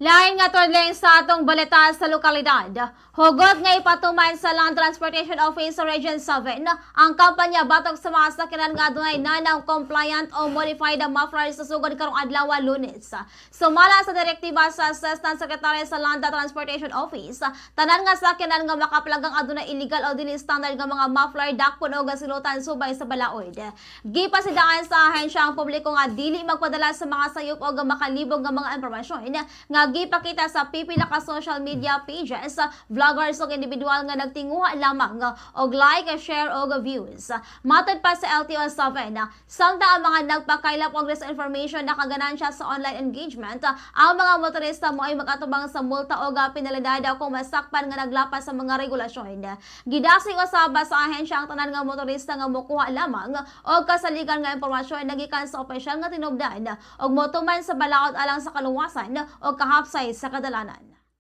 Lain nga tudling sa atong balita sa lokalidad. Hugot nga ipatuman sa Land Transportation Office sa Region 7 ang kampanya batok sa mga sakyanan nga adunay non-compliant o modified muffler sa sugod karong adlaw, Lunes. Sumala sa direktiba sa Assistant Secretary sa Land Transportation Office, tanan nga sakyanan nga makaplagang adunay illegal o dili standard nga mga muffler dakpon og silutan subay sa balaod. Gipasidaan sa ahensya ang publiko nga dili magpadala sa mga sayop o makalibog nga mga impormasyon nga gipakita sa pipila ka social media pages, vloggers ug individual nga nagtinguha lamang og like, share og views. Matod pa sa LTO 7, samtang ang mga nagpakaylap og disinformation nakaganansya sa online engagement, ang mga motorista maoy mag-atubang sa multa o penalidad kung masakpan nga naglapas sa mga regulasyon. Gidasig usab sa ahensya ang tanan nga motorista nga mokuha lamang og kasaligan nga impormasyon nagikan sa opisyal nga tinubdan ug motuman sa balaod alang sa kaluwasan o kahapsay sa kadalanan.